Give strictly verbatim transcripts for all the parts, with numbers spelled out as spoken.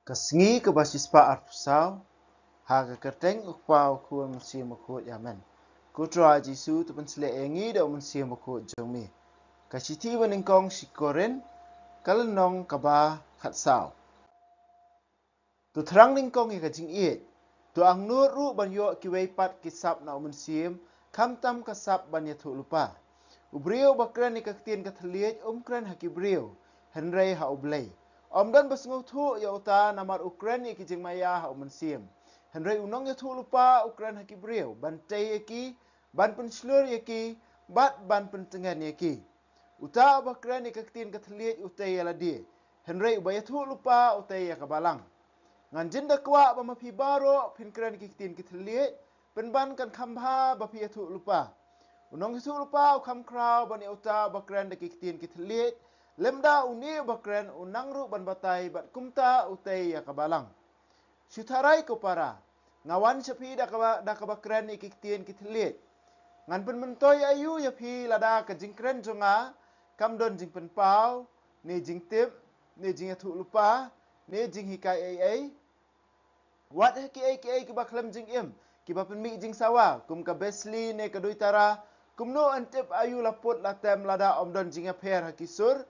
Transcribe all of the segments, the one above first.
Ka sngi kaba shispah arphew saw, ha ka kyrteng U Kpa, U Khun, U Mynsiem Bakhuid, amen. Ko Trai Jisu, to pynshlur ïa ngi da U Mynsiem Bakhuid jong me. Ka shithi banyngkong sha ki Korinth, ka lynnong kaba khatsaw. To thrang nyngkong ïa ka jingïeit. To angnud ruh ban ïoh kiwei pat ki sap na U Mynsiem, khamtam ka sap ban ïathuhlypa. U briew ba kren ïa ka ktien ka thylliej um kren ha ki briew, hynrei ha U Blei. Ym don ba sngewthuh ïa uta namar u kren ïa ki jingmaïa ha U Mynsiem. Hynrei u nongïathuhlypa u kren ha ki briew, ban tei ïa ki, ban pynshlur ïa ki, bad ban pyntngen ïa ki. Uta uba kren ïa ka ktien ka thylliej u tei ïa lade, hynrei uba ïathuhlypa u tei ïa ka balang. Ngan jin da kwah ba ma phi baroh phin kren ïa ki ktien ki thylliej, pynban kan kham bha ba phi ïathuhlypa. U nongïathuhlypa u kham khraw ban ïa uta uba kren da ki ktien ki thylliej, lymda une uba kren u nang ruh ban batai bad kumta u tei ïa ka balang. Shu tharai ko para, nga wan sha phi da kaba, da kaba kren ïa ki ktien ki thylliej. Ngan pynmyntoi aïu ïa phi lada ka jingkren jong nga kam don jingpynpaw, ne jingtip, ne jingïathuhlypa, ne jinghikai ei ei? Wat ha kiei kiei kiba khlem jingim, kiba pynmih jingsawa, kum ka besli ne ka duitara, kumno yn tip aïu la put la tem lada ym don jingïapher ha ki sur?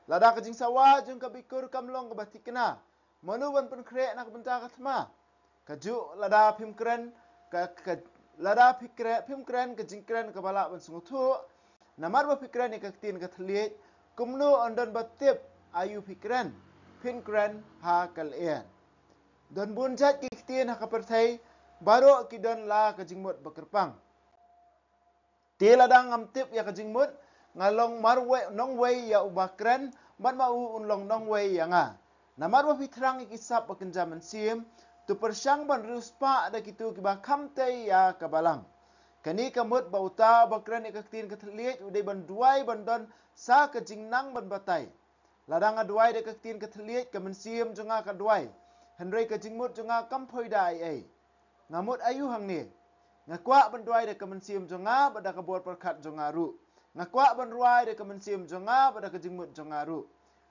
Lada ka jingsawa jong ka bikur kam long kaba thikna, mano ban pynkhreh na ka bynta ka thma? Kajuh lada phim kren, ka, ka, lada phi kren, phim kren ka jingkren kaba lah ban sngewthuh, namar ba phi kren ïa ka ktien ka thylliej, kumno yn don ba tip aïu phi kren? Phin kren ha ka lyer. Don bun jait ki ktien ha ka pyrthei, baroh ki don la ka jingmut ba kyrpang. Te lada ngam tip ïa ka jingmut, nga long marwei, nongwei ïa uba kren, bad ma u un long nongwei ïa nga. Namar ba phi thrang ïa ki sap ba kynja mynsiem, to pyrshang ban riewspah da kito kiba kham tei ïa ka balang. Kane ka mut ba uta uba kren ïa ka ktien ka thylliej u dei ban duwai ban don sa ka jingnang ban batai. Lada nga duwai da ka ktien ka thylliej, ka mynsiem jong nga ka duwai, hynrei ka jingmut jong nga kam poi da ei ei. Nga mut aïu hangne? Nga kwah ban duwai da ka mynsiem jong nga bad da ka bor pyrkhat jong nga ruh. Nga kwah ban duwai da ka mynsiem jong nga bad da ka jingmut jong nga ruh.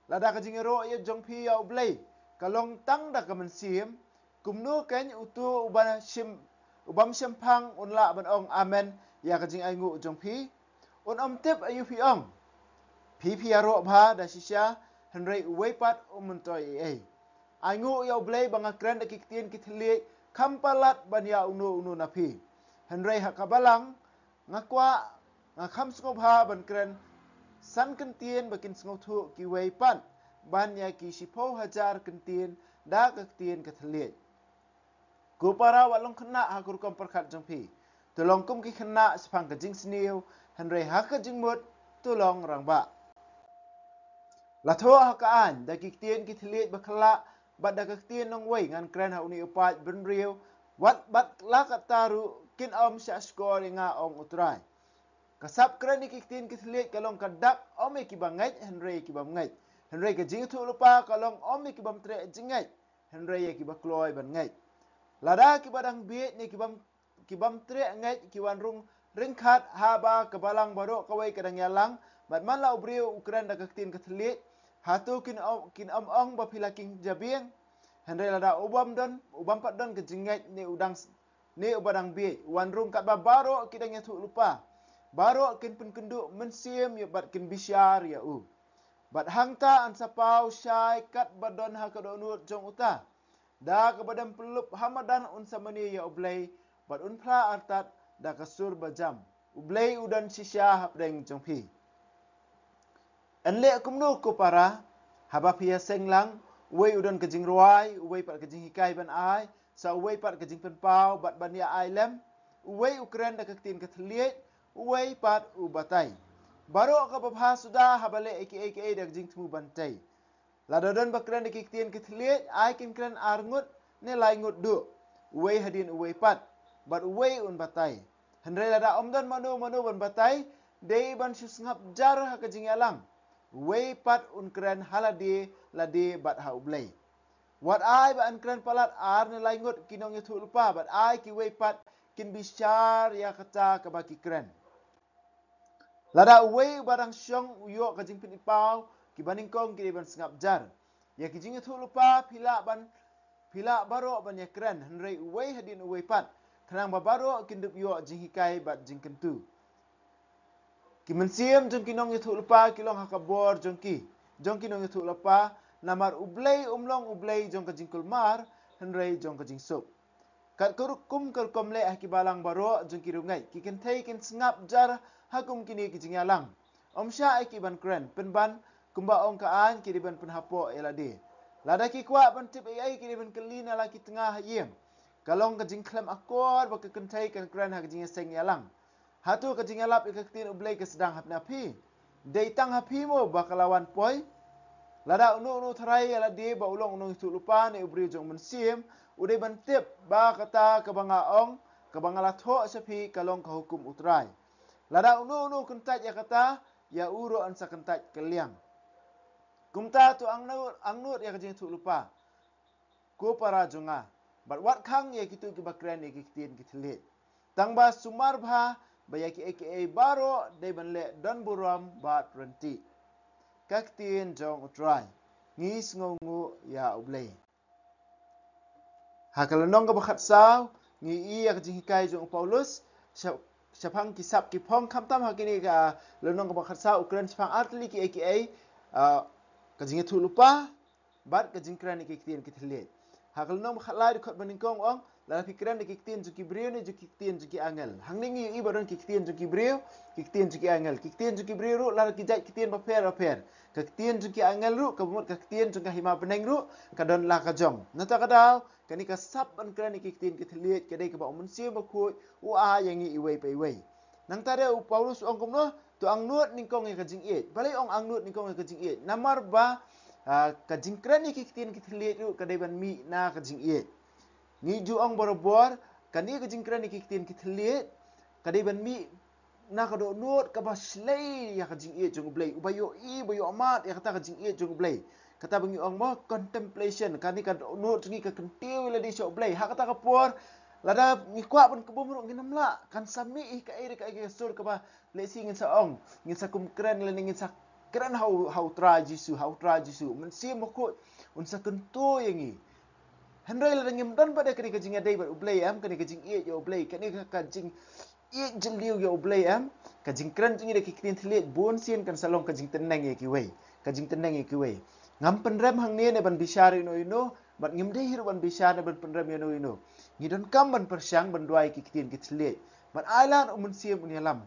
Lada ka jingïaroh ïa jong phi ïa U Blei ka long tang da ka mynsiem, kumno kein uto uba shim, ubym shemphang un lah ban ong amen ïa ka jingainguh jong phi? Un ym tip aïu phi ong. Phi phi ïaroh bha da shisha, hynrei uwei pat um myntoi ei ei. Ainguh ïa U Blei ba nga kren da ki ktien ki thylliej, kham palat ban ïa uno uno na phi. Hynrei ha ka balang, nga kwah, nga kham sngewbha ban kren san kyntien ba kin sngewthuh kiwei pat, ban ïa ki shiphew hajar kyntien da ka ktien ka thylliej. Ko para, wat long khynnah ha ka rukom pyrkhat jong phi. To long kum ki khynnah shaphang ka jingsniew, hynrei ha ka jingmut to long rangbah. La thoh ha ka aiñ, da ki ktien ki thylliej bakhlad, bad da ka ktien nongwei ngan kren ha une u paid bynriew, wat bad la katta ruh kin ym shah shkor ïa nga, ong U Trai. Ka sap kren ïa ki ktien ki thylliej ka long ka dak ym ïa ki bangeit, hynrei ïa ki bym ngeit. Hynrei ka jingïathuhlypa ka long ym ïa ki bym treh jingngeit, hynrei ïa ki ba kloi ban ngeit. Lada ki ba dang bieit ne ki bym, ki bym treh ngeit ki wan rung ryngkhat haba ka balang baroh kawei ka dang ïalang, bad man la u briew u kren da ka ktien ka thylliej, hato kin ym, kin ym ong ba phi la king jabieng? Hynrei lada u bym don, u bym pat don ka jingngeit ne u dang s-, ne uba dang bieit, u wan rung katba baroh ki dang ïathuhlypa, baroh kin pynkynduh mynsiem ïa bad kin bishar ïa u. Bad hangta yn sa paw shai katba don ha ka dohnud jong uta. Da kaba dem pynlup ha madan un sa mane ïa U Blei, bad un phla artat da ka sur ba jam. U Blei u don shisha hapdeng jong phi. Yn leh kumno ko para, haba phi ïaseng lang, uwei u don ka jingrwai, uwei pat ka jinghikai ban ai, sa uwei pat ka jingpynpaw bad ban ïa ai lem, uwei u kren da ka ktien ka thylliej, uwei pat u batai. Baroh kaba bha suda haba leh ïa kiei kiei da ka jingthmu ban tei. Lada don ba kren da ki ktien ki thylliej, ai kin kren ar ngut ne lai ngut duh, uwei hadien uwei pat, bad uwei un batai. Hynrei lada ym don mano mano ban batai, dei ban shu sngap jar ha ka jingïalang. Uwei pat un kren ha lade lade bad ha U Blei. Wat ai ba yn kren palat ar ne lai ngut ki nongïathuhlypa, bad ai kiwei pat kin bishar ïa kata kaba ki kren. Lada uwei uba dang shong u ïoh ka jingpynipaw, kiba nyngkong ki dei ban sngap jar. Ïa ki jingïathuhlypa phi lah ban Phi lah baroh ban ïakren, hynrei uwei hadien uwei pat, khnang ba baroh kin dup ïoh jinghikai bad jingkyntu. Ki mynsiem jong ki nongïathuhlypa ki long ha ka bor jong ki, jong ki nongïathuhlypa, namar U Blei um long U Blei jong ka jingkulmar, hynrei jong ka jingsuk. Kat ka rukom ka rukom leh ha ki balang baroh jong ki riewngeit, ki kynthei kin sngap jar ha kum kine ki jingïalang. Ym shah ïa ki ban kren, pynban kumba ong ka aiñ, ki dei ban pynhapoh ïa lade. Lada ki kwah ban tip ei ei, ki dei ban kylli na la ki tnga ha ïing. Ka long ka jingkhlem akor ba ka kynthei kan kren ha ka jingïaseng ïalang. Hato ka jingïalap ïa ka ktien U Blei ka sdang hapdeng phi? Dei tang ha phi mo ba ka la wan poi? Lada uno uno u tharai ïa lade ba u long u nongïathuhlypa ne u briew jong u Mynsiem, u dei ban tip ba kata kaba nga ong, kaba nga la thoh sha phi, ka long ka hukum U Trai. Lada uno uno u kyntait ïa kata, ïa u ruh yn sa kyntait kylliang. Kumta to angnud, angnud ïa ka jingïathuhlypa, ko para jong nga, bad wat khang ïa kito kiba kren ïa ki ktien ki thylliej. Tang ba sumar bha ba ïa kiei kiei baroh dei ban leh don burom bad ryntih. Ka ktien jong U Trai. Ngi sngewnguh ïa U Blei. Ha ka lynnong kaba khatsaw, ngi ïohi ïa ka jinghikai jong u Paulus sha-, shaphang ki sap ki phong. Khamtam ha kine ka lynnong kaba khatsaw, u kren shaphang ar tylli kiei kiei, ah, ka jingïathuhlypa bad ka jingkren ïa ki ktien ki thylliej. Ha ka lynnong ba khatlai, dkhot ba nyngkong, ong, lada phi kren da ki ktien jong ki briew ne jong ki ktien jong ki angel. Hangne ngi ïohi ba don ki ktien jong ki briew, ki ktien jong ki angel. Ki ktien jong ki briew ruh la da ki jait ktien bapher bapher. Ka ktien jong ki angel ruh, kaba mut ka ktien jong ka hima bneng ruh, ka don la ka jong. Nangta ka daw, kane ka sap ban kren ïa ki ktien ki thylliej ka dei kaba U Mynsiem Bakhuid u ai ïa ngi iwei pa iwei. Nangta de u Paulus u ong kumno, to angnud nyngkong ïa ka jingïeit. Balei ong angnud nyngkong ïa ka jingïeit? Namar ba, ah, ka jingkren ïa ki ktien ki thylliej ruh ka dei ban mih na ka jingïeit. Ngi ju ong barabor, kane ka jingkren ïa ki ktien ki thylliej ka dei ban mih na ka dohnud kaba shlei ïa ka jingïeit jong U Blei, uba ïohi, uba ïohmad ïa kata ka jingïeit jong U Blei. Kata ba ngi ong mo contemplation, kane ka dohnud jong ngi ka kyntiew ïa lade sha U Blei. Ha kata ka por, lada ngi kwah ban kbum ruh ngin ym lah, kan sa mih hi kaei re kaei ka sur kaba lehse ngin sa ong, ngin sa kum kren lane ngin sa kren ha u, ha U Trai Jisu, ha U Trai Jisu. U Mynsiem Bakhuid un sa kyntu ïa ngi. Hynrei lada ngim don pat de kane ka jingïadei bad U Blei em, kane ka jingïeit ïa U Blei, kane ka, ka jingïeit jylliew ïa U Blei em, ka jingkren jong ngi da ki ktien thylliej bun sien kan sa long ka jingtneng ïa kiwei, ka jingtneng ïa kiwei. Ngam pynrem hangne ne ban bishar ïano ïano, bad ngim dei hi ruh ban bishar ne ban pynrem ïano ïano. Ngi donkam ban pyrshang ban duwai ki ktien ki thylliej. Bad ai lad U Mynsiem un ïalam.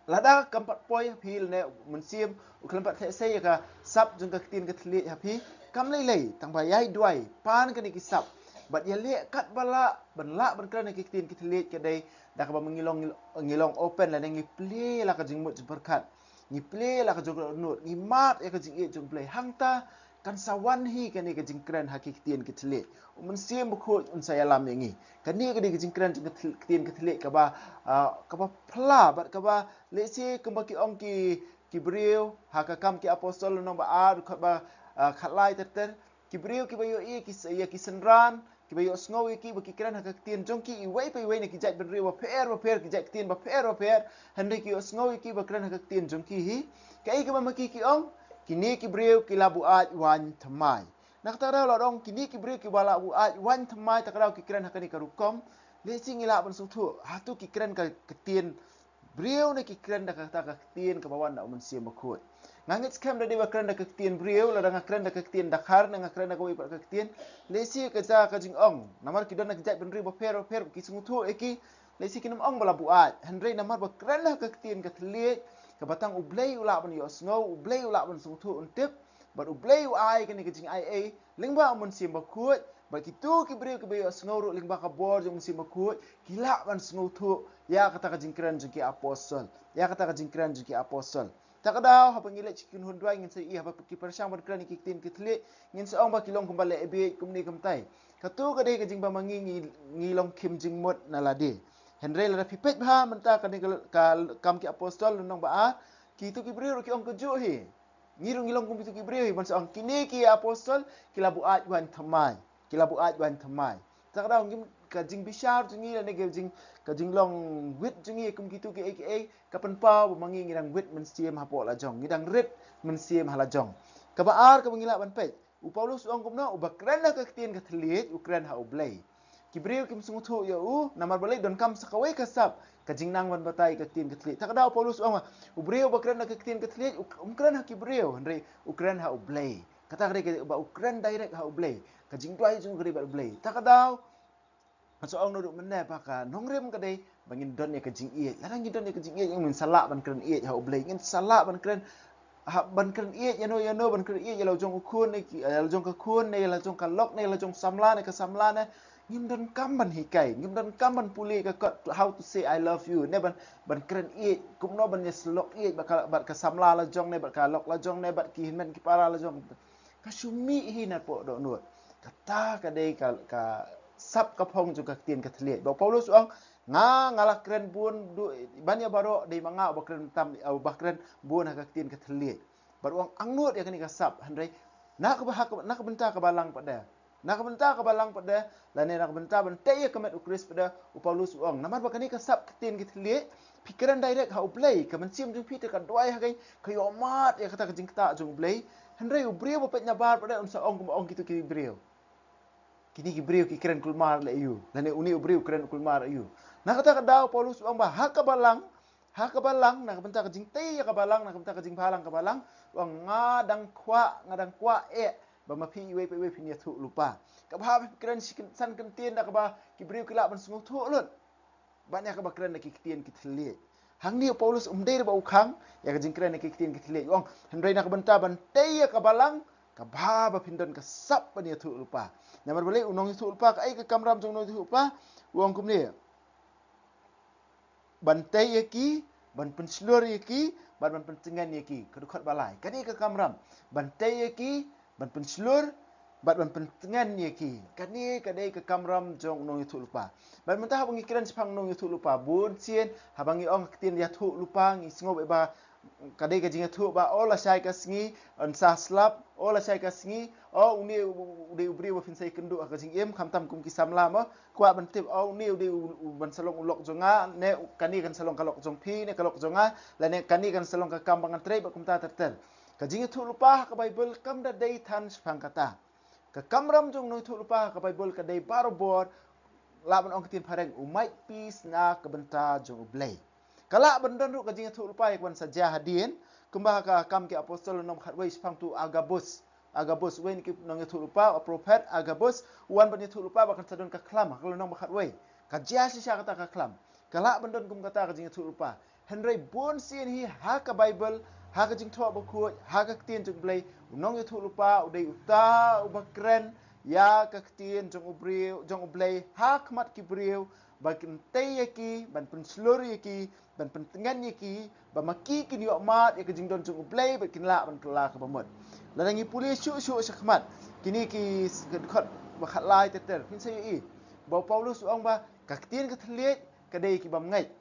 Lada kam pat poi ha phi lane U Mynsiem u khlem pat theh sei ïa ka sap jong ka ktien ka thylliej ha phi, kam lei lei, tang ba ïai duwai, pan kane ki sap. Bad ïaleh katba lah ban lah ban kren ïa ki ktien ki thylliej ka dei da kaba ma ngi long, ngi long open lane ngi plie la ka jingmut jingpyrkhat. Ngi plie la ka jong ka dohnud, ngi mad ïa ka jingïeit jong U Blei. Hangta kan sa wan hi kane ka jingkren ha ki ktien ki thylliej. U Mynsiem Bakhuid un sa ïalam ïa ngi. Kane ka dei ka jingkren jong ka thyl-, ktien ka thylliej kaba, ah, kaba pla bad kaba lehse kumba ki ong ki, ki briew ha ka Kam ki Apostol lynnong ba ar, dkhot ba, ah, khatlai ter ter. Ki briew kiba ïohi ki s-, ïa ki synran, kiba ïohsngew ïa ki ba ki kren ha ka ktien jong ki iwei pa iwei na ki jait bynriew bapher bapher, ki jait ktien bapher bapher, hynrei ki ïohsngew ïa ki ba kren ha ka ktien jong ki hi. Kaei kaba ma ki ki ong, kine ki briew ki la buaid waiñ thymmai. Na kata ka daw lada ong kine ki briew kiba la buaid waiñ thymmai, ta ka daw ki kren ha kane ka rukom, lehse ngi lah ban sngewthuh, hato ki kren ka ktien briew ne ki kren da kata ka ktien kaba wan da U Mynsiem Bakhuid. Nga ngeit skhem da dei ba kren da ka ktien briew, lada nga kren da ka ktien Dkhar ne nga kren da kawei pat ka ktien, lehse ka ja ka jingong. Namar ki don na ki jait bynriew bapher bapher, ki sngewthuh ïa ki, lehse kin ym ong ba la buaid. Hynrei namar ba kren da ka ktien ka thylliej, kaba tang U Blei u lah ban ïohsngew, U Blei u lah ban sngewthuh un tip, bad U Blei u ai kane ka jingai ei lyngba U Mynsiem Bakhuid, bad kito ki briew kiba ïohsngew ruh lyngba ka bor jong U Mynsiem Bakhuid, ki lah ban sngewthuh ïa kata ka jingkren jong ki apostol, ïa kata ka jingkren jong ki apostol. Ta ka daw haba ngi leit sha ki kynhun duwai ngin sa ïohi haba ki pyrshang ban kren ïa ki ktien ki thylliej, ngin sa ong ba ki long kumba leh bieit kumne kumtai. Kato ka dei ka jingba ma ngi, ngi, ngi long khim jingmut na lade. Hynrei lada phi peit bha mynta kane ka, ka Kam ki Apostol lynnong ba ar, kito ki briew ruh ki ong kajuh hi. Ngi ruh ngi long kum kito ki briew hi ban sa ong kine ki apostol ki la buaid waiñ thymmai. Ki la buaid waiñ thymmai. Ta ka daw ngim, ka jingbishar jong ngi lane ka jing, ka jinglong wit jong ngi kum kito kiei kiei ka pynpaw ba ma ngi ngi dang wit mynsiem hapoh la jong, ngi dang rit mynsiem ha la jong. Kaba ar kaba ngi lah ban peit, U Paulus u ong kumno, uba kren ha ka ktien ka thylliej, u kren ha U Blei. Ki briew kim sngewthuh ïa u, namar balei donkam sa kawei ka sap, ka jingnang ban batai ka ktien ka thylliej. Ta ka daw u Paulus u ong, u briew ba kren ha ka ktien ka thylliej, u, um kren ha ki briew, hynrei u kren ha U Blei. Kata ka dei kaba u kren direct ha U Blei. Ka jingduwai jong u ka dei bad U Blei. Ta ka daw, ngan sa ong naduh mynne ba ka nongrim ka dei ba ngin don ïa ka jingïeit. Lada ngin don ïa ka jingïeit, ngin sa lah ban kren ïeit ha U Blei. Ngin sa lah ban kren, ha, ban kren ïeit ïano ïano, ban kren ïeit ïa la jong u khun ne ki, ïa la jong ka khun ne, ïa la jong ka lok ne, ïa la jong samla ne ka samla ne. Ngim donkam ban hikai, ngim donkam ban pule ka kot how to say I love you ne, ban, ban kren ïeit, kumno ban ïasyllok ïeit bad ka, bad ka samla la jong ne, bad ka lok la jong ne, bad ki hynmen ki para la jong. Ka shu mih hi napoh dohnud. Kata ka dei ka, ka sap ka phong jong ka ktien ka thylliej. Ba u Paulus u ong, nga, nga la kren bun, du, ban ïa baroh, dei ma nga uba kren tam, uba kren bun ha ka ktien ka thylliej. Bad u ong, angnud ïa kane ka sap, hynrei na ka ba, ha ka, na ka bynta ka balang pat de. Na ka bynta ka balang pat de, lane na ka bynta ban tei ïa ka met U Khrist pat de, u Paulus u ong, namar ba kane ka sap ka ktien ka thylliej, phi kren direct ha U Blei, ka mynsiem jong phi te ka duwai ha ka, ka ïohmad ïa kata ka jingktah jong U Blei. Hynrei u briew ba peit nabar pat de un sa ong kum ong kito ki briew. Kine ki briew ki kren kulmar leh ïa u. Lane une u briew kren kulmar ïa u. Na kata ka daw Paulus u ong ba ha ka balang, ha ka balang, na ka bynta ka jingtei ïa ka balang, na ka bynta ka jingbalang ka balang, u ong nga dang kwah, nga dang kwah eh ba ma phi iwei pa iwei phin ïathuh lypa. Kaba ha phi kren shi kyn-, san kyntien da kaba ki briew ki lah ban sngewthuh lut. Bad ïa kaba kren da ki ktien ki thylliej. Hangne u Paulus um dei ruh u khang ïa ka jingkren da ki ktien ki thylliej. U ong, hynrei na ka bynta ban tei ïa ka balang, kaba ha ba phin don ka sap ban ïathuh lypa. Namar balei u nongïathuh lypa, kaei ka kamram jong u nongïathuh lypa? U ong kumne. Ban tei ïa ki, ban pynshlur ïa ki, bad ban pyntngen ïa ki. Ka dkhot ba lai. Kane ka kamram. Ban tei ïa ki, ban pynshlur, bad ban pyntngen ïa ki. Kane ka dei ka kamram jong u nongïathuh lypa. Bad mynta haba ngi kren shaphang u nongïathuh lypa, bun sien haba ngi ong ka ktien ïathuh lypa, ngi sngew ba ka dei ka jingïathuh ba, o lashai ka sngi yn sa slap, o lashai ka sngi, o une u, u dei u briew ba phin sa ïakynduh ha ka jingim, khamtam kum ki samla mo. Kwah ban tip, o une u dei u, u ban sa long u lok jong nga, ne u, kane kan sa long ka lok jong phi, ne ka lok jong nga, lane kane kan sa long ka kam ba ngan trei, bad kumta ter ter. Ka jingïathuh lypa ha ka Baibl kam da dei than shaphang kata. Ka kamram jong u nongïathuh lypa ha ka Baibl ka dei barabor, lah ban ong ka ktien phareng, u mait peace na ka bynta jong U Blei. Ka lah ban don ruh ka jingïathuh lypa ïa kaban sa jia hadien, kumba ha ka Kam ki Apostol lynnong ba khatwei shaphang utu u Agabus. Agabus, uwei na ki nongïathuh lypa, u prophet Agabus, u wan ban ïathuh lypa ba kan sa don ka khlam ha ka lynnong ba khatwei. Ka jia shisha kata ka khlam. Ka lah ban don kum kata ka jingïathuh lypa. Hynrei bun sien hi ha ka Baibl, ha ka Jingthoh Bakhuid, ha ka Ktien jong U Blei, u nongïathuh lypa u dei uta uba kren ïa ka ktien jong u briew, jong U Blei ha khmat ki briew, ba kin tei ïa ki, ban pynshlur ïa ki, ban pyntngen ïa ki, ba ma ki kin ïohmad ïa ka jingdon jong U Blei, ba kin lah ban kylla kaba mut. Lada ngi pule shuh shuh shakhmat, kine ki s-, ka dkhot ba khatlai ter ter, phin sa ïohi ba u Paulus u ong ba ka ktien ka thylliej ka dei ki bym ngeit.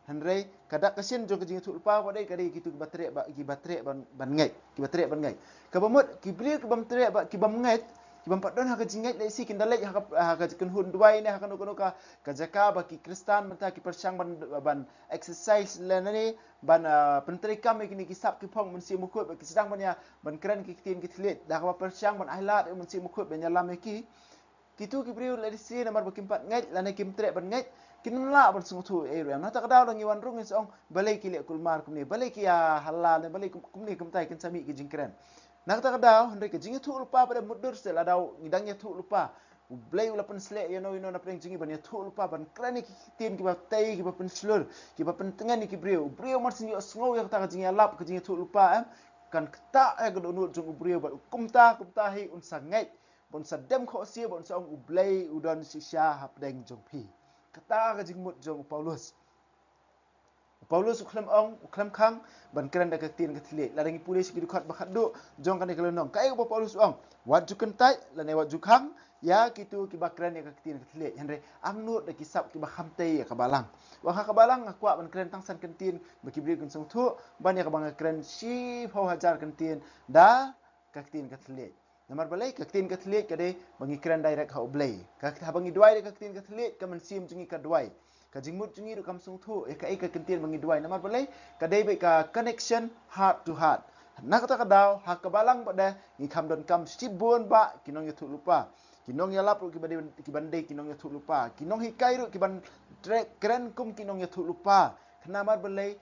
Hynrei ka dak ka shin jong ka jingïathuh lypa ka dei, ka dei kito kiba treh ba, kiba treh ban, ban ngeit, kiba treh ban ngeit. Kaba mut ki briew ki bym treh ba, ki bym ngeit, ki bym pat don ha ka jingngeit, lehse kin da leit ha ka, ha ka kynhun duwai ne ha kano kano ka, ka jaka ba ki Khristan mynta ki pyrshang ban, ban exercise lane ban, ah, pyntreikam ïa kine ki sap ki phong Mynsiem Bakhuid, ba ki sdang ban ïa, ban kren ki ktien ki thylliej da kaba pyrshang ban ailad ïa u Mynsiem Bakhuid ban ïalam ïa ki. Kito ki briew lehse namar ba kim pat ngeit lane kim treh ban ngeit, kin ym lah ban sngewthuh ei ruh em. Na kata ka daw lada ngi wan rung ngin sa ong balei ki leh kulmar kumne, balei ki ïa halal ne, balei kum-, kumne kumtai, kin sa mih ki jingkren. Na kata ka daw, hynrei ka jingïathuh lypa pat de mutdur seh, lada ngi dang ïathuh lypa, U Blei u la pynsleh ïano ïano na pdeng jong ngi ban ïathuh lypa, ban kren ïa ki ktien kiba tei, kiba pynshlur, kiba pyntngen ïa ki briew. U briew mar shu ïohsngew ïa kata ka jingïalap, ka jingïathuh lypa, em, kan ktah ïa ka dohnud jong u briew, bad kumta kumta hi un sa ngeit, ba un sa dem khohsiew, ba un sa ong U Blei u don shisha hapdeng jong phi. Kata ka jingmut jong u Paulus. U Paulus u khlem ong, u khlem khang ban kren da ka ktien ka thylliej. Lada ngi pule sha ki dkhot ba khatduh jong kane ka lynnong, kaei kaba u Paulus u ong? Wat ju kyntait lane wat ju khang ïa kito kiba kren ïa ka ktien ka thylliej. Hynrei angnud da ki sap kiba kham tei ïa ka balang. U ong ha ka balang nga kwah ban kren tang san kyntien ba ki briew kin sngewthuh, ban ïa kaba nga kren shiphew hajar kyntien da ka ktien ka thylliej. Namar balei? Ka ktien ka thylliej ka dei ba ngi kren direct ha U Blei. Ka, haba ngi duwai da ka ktien ka thylliej, ka mynsiem jong ngi ka duwai. Ka jingmut jong ngi ruh kam sngewthuh ïa kaei ka kyntien ba ngi duwai. Namar balei? Ka dei beit ka connection heart to heart. Na kata ka daw, ha ka balang pat de, ngi kham donkam shibun bah ki nongïathuhlypa. Ki nongïalap ruh ki ban dei, ki ban dei ki nongïathuhlypa. Ki nonghikai ruh ki ban treh kren kum ki nongïathuhlypa. Khnang namar balei,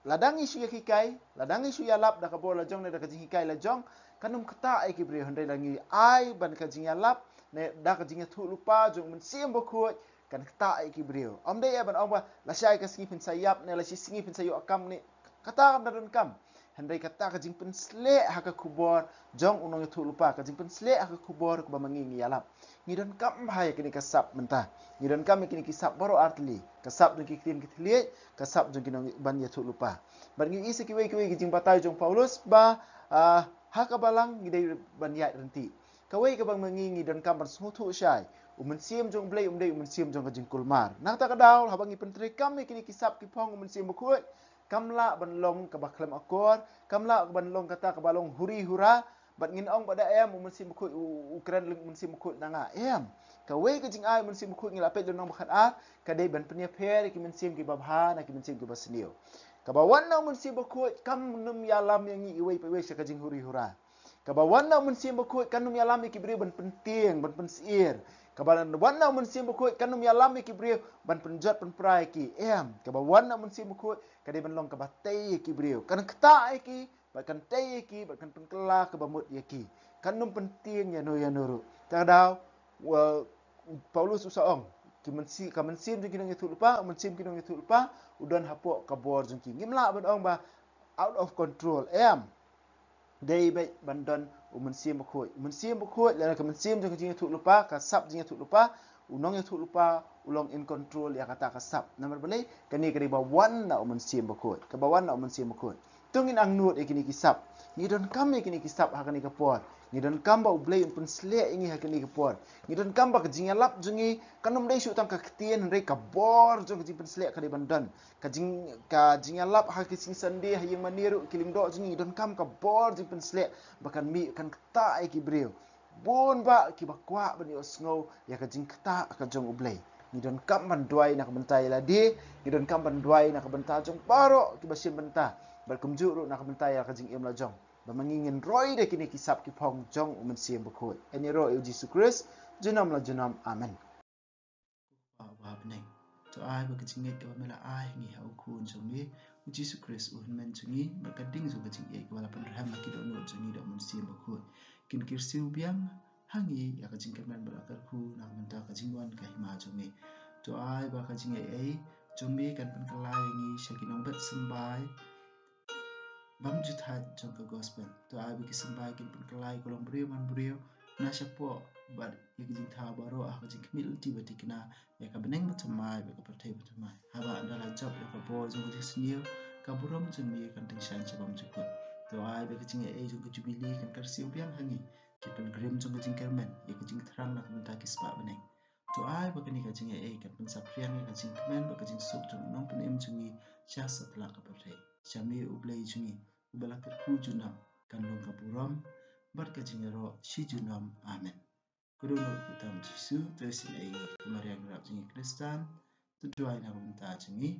lada ngi shu ïa hikai, lada ngi shu ïalap da ka bor la jong ne da ka jinghikai la jong, kan ym ktah ïa ki briew, hynrei lada ngi ai ban ka jingïalap ne da ka jingïathuhlypa jong u Mynsiem Bakhuid, kan ktah ïa ki briew. Ym dei ïa ban ong ba lashai ka sngi phin sa ïap ne lashai sngi phin sa ïoh kam ne. Kata kam da donkam. Hynrei kata ka jingpynsleh ha ka khubor jong u nongïathuhlypa, ka jingpynsleh ha ka khubor kaba ma ngi ngi ïalap. Ngi donkam bha ïa kine ki sap mynta. Ngi donkam ïa kine ki sap baroh artylli. Ka sap jong ki ktien ki thylliej, ka sap jong ki nongïathuhlypa. Bad ngi ïohi sa kiwei kiwei ki jingbatai jong Paulus ba, ah, ha ka balang ngi dei ban ïaid ryntih. Kawei kaba ma ngi ngi donkam ban sngewthuh shai, u Mynsiem jong U Blei um dei u mynsiem jong ka jingkulmar. Na kata ka daw, haba ngi pyntreikam ïa kine ki sap ki phong u Mynsiem Bakhuid, kam lah ban long kaba khlem akor, kam lah ban long kata kaba long huri hura, bad ngin ong ba da em u Mynsiem Bakhuid u, u kren lem u Mynsiem Bakhuid na nga. Em. Kawei ka jingai u Mynsiem Bakhuid ngi la peit lynnong ba khatar, ka dei ban pynïapher ïa ki mynsiem kiba bha na ki mynsiem kiba sniew. Kaba wan na u Mynsiem Bakhuid kam nym ïalam ïa ngi iwei pa iwei sha ka jinghuri hura. Kaba wan na u Mynsiem Bakhuid kan nym ïalam ïa ki briew ban pyntieng, ban pynsyier. Kaba wan na u Mynsiem Bakhuid kan nym ïalam ïa ki briew ban pynjot pynpra ïa ki. Em, kaba wan na u Mynsiem Bakhuid ka dei ban long kaba tei ïa ki briew. Kan ktah ïa ki, bad kan tei ïa ki, bad kan pynkylla kaba mut ïa ki. Kan nym pyntieng ïano ïano ruh. Ta ka daw, wa, Paulus u sa ong, ki mynsiem, ka mynsiem jong ki nongïathuhlypa, u mynsiem ki nongïathuhlypa u don hapoh ka bor jong ki. Ngim lah ban ong ba out of control. Em. Dei beit ban don u Mynsiem Bakhuid. U Mynsiem Bakhuid lane ka mynsiem jong ka jingïathuhlypa, ka sap jingïathuhlypa, u nongïathuhlypa u long in control ïa kata ka sap. Namar balei? Kane ka dei ba wan na u Mynsiem Bakhuid. Kaba wan na u Mynsiem Bakhuid. To ngin angnud ïa kine ki sap. Ngi donkam ïa kine ki sap ha kane ka por. Ngi donkam ba U Blei un pynsleh ïa ngi ha kane ka por. Ngi donkam ba ka jingïalap jong ngi kan ym dei shuh tang ka ktien, hynrei ka bor jong ka jingpynsleh ka dei ban don. Ka jing, ka jingïalap ha ki sngi Sunday ha ïing mane ruh, ki lyngdoh jong ngi, ngi donkam ka bor jingpynsleh ba kan mih, kan ktah ïa ki briew. Bun bah kiba kwah ban ïohsngew ïa ka jingktah ka jong U Blei. Ngi donkam ban duwai na ka bynta ïa lade, ngi donkam ban duwai na ka bynta jong baroh kiba shim bynta, bad kumjuh ruh na ka bynta ïa ka jingim la jong. Ba ma ngi ngin roi da kine ki sap ki phong jong u Mynsiem Bakhuid. Yn ïaroh ïa u Jisu Khrist junom la junom. Amen. Ko Kpa uba ha bneng, to ai ba ka jingngeit kaba me la ai ha ngi ha u Khun jong me u Jisu Khrist u Hynmen jong ngi, bad ka ding jong ka jingïeit kaba la pynrhem ha ki dohnud jong ngi da u Mynsiem Bakhuid, kin kyrsiew biang ha ngi ïa ka jingkyrmen bad la kyrkhu na ka bynta ka jingwan ka hima jong me. To ai ba ka jingaiei jong me kan pynkylla ïa ngi sha ki nongbet symbai bym ju thait jong ka gospel. To ai ba ki symbai kin pynkylla ïa ka longbriew manbriew na shapoh bad ïa ka jingthaw baroh ha ka jingkhmih lynti ba thikna ïa ka bneng ba thymmai bad ka pyrthei ba thymmai. Haba ynda la jop ïa ka bor jong ka jingsniew, ka burom jong me kan tyngshaiñ sha bymjukut. To ai ba ka jingaiei jong ka jubili kan kyrsiew biang ha ngi, ki pilgrim jong ka jingkyrmen, ïa ka jingthrang na ka bynta ki spah bneng. To ai ba kane ka jingaiei kan pynsaphriang ïa ka jingkmen bad ka jingsuk jong u Nongpynim jong ngi sha satlak ka pyrthei. Sha me U Blei jong ngi uba la kyrkhu junom, kan long ka burom bad ka jingïaroh shi junom. Amen. Ka dohnud kyrteng u Jisu, to isynei ïa ngi. Ko Maria nongrep jong ngi Khristan, to duwai na ka bynta jong ngi.